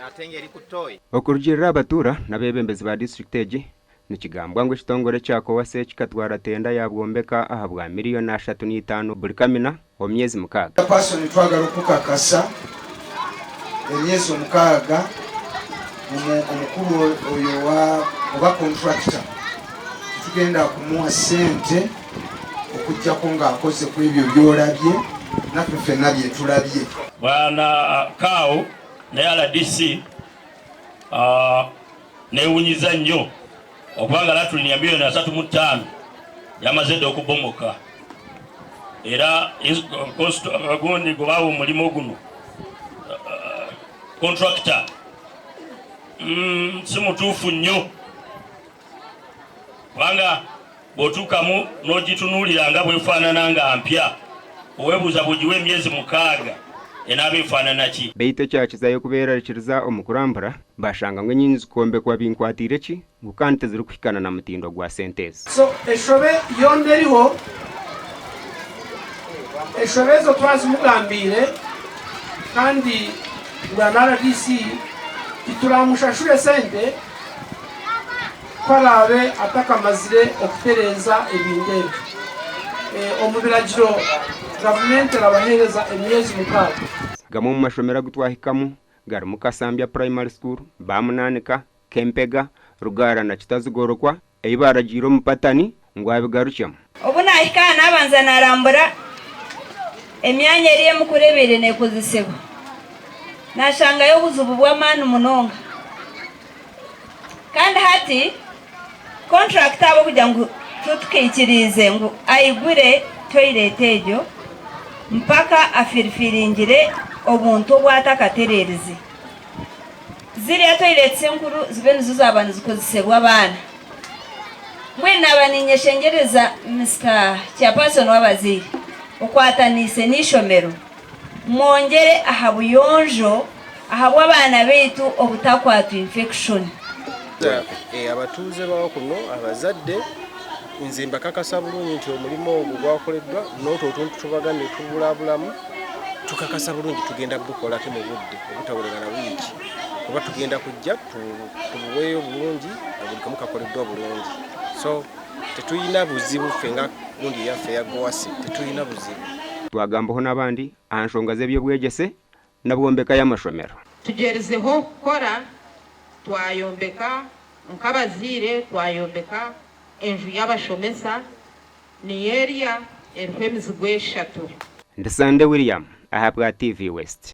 Ate ng'eri ku toyi. Okurugiirira aha batuura n'abeebembezi ba disiturikiti egi, nikigambwa ngu ekitongore kya Kowase kikatwara tenda yaabwombeka ahabwa miriyoni 35 buri kamina omu myezi 6. Chairperson twagala okukakasa emyezi omukaaga omukuru oyo oba contractor titugenda kumuwa sente okujjako nga akoze kwebyo byolabye naffe ffenna byetulabye. Bwana Kao ne rdc newunyiza nnyo okuba nga latrine ya milioni 35 yamaze dda okubomoka era gundi gwe baawa omulimu guno contractor si mutuufu nnyo kubanga bw'otuukamu n'ogitunuulira nga bw'efaanana nga mpya oweebuuza bw'ogiwa emyezi 6 enaaba efaanana ki? Beitu ekyakizayo kubeerarikiriza omu kurambura, bashanga ngu enyingi zikombekwa binkwatiire ki ngu kandi tizirikuhikana na mutindo gwa sente ezi. So eshobe yoona eriho, eshobe ezo twazimugambiire kandi ngu na rdc tituramushashure sente ku araabe atakamazire okutereeza ebintu ebyo. Omu biragiro gavumenti erabaheereza emyezi 6. Gamwe omu mashomero agu twahikamu garimu Kasambya Primary School, Bamunaanika, Kempega, Rugaara na Kitazigorokwa ei baaragiire omupatani ngu abigarukyemu. Obu naahika aha naabanza naarambura emyanya eri emikuru ebaire neekozesibwa, naashangayo obuzibu bw'amaani munonga. Kandi hati kontrakita ahabw'okugira ngu titukaikiriize ngu aigure toyireti egyo mpaka afirifiringire obuntu obu atakatereerize. Ziriya toyireti enkuru zibe nizo zaaba nizikozesebwa abaana. Mbwenu naaba ninyeshengyereza Mister Chairperson w'abazaire okwataniise n'eishomero mwongyere aha buyonjo ahabw'abaana baitu obutakwatwa infection. Abatuuze bakuno abazadde nze mbakakasa bulungi nti omulimu ogwo gwakoleddwa n'otwo otuntu tubagambye tubulabulamu tukakasa bulungi tugenda bukola ate mu budde obutawulira na wiiki kuba tugenda kujja tubuweeyo bulungi nga buli kamu kakoleddwa bulungi so tetulina buzibu ffe nga gundi eyaffe eya Goasi tetulina buzibu. Twagambaho n'abandi aha nshonga z'eby'obwegyese n'obwombeka y'amashomero. Tugyerizeho kukora twayombeka nk'abazaire twayombeka enju y'abashomesa niyo eriya eriho emizigo eshatu. Ndi Sande William ahabwa TV West.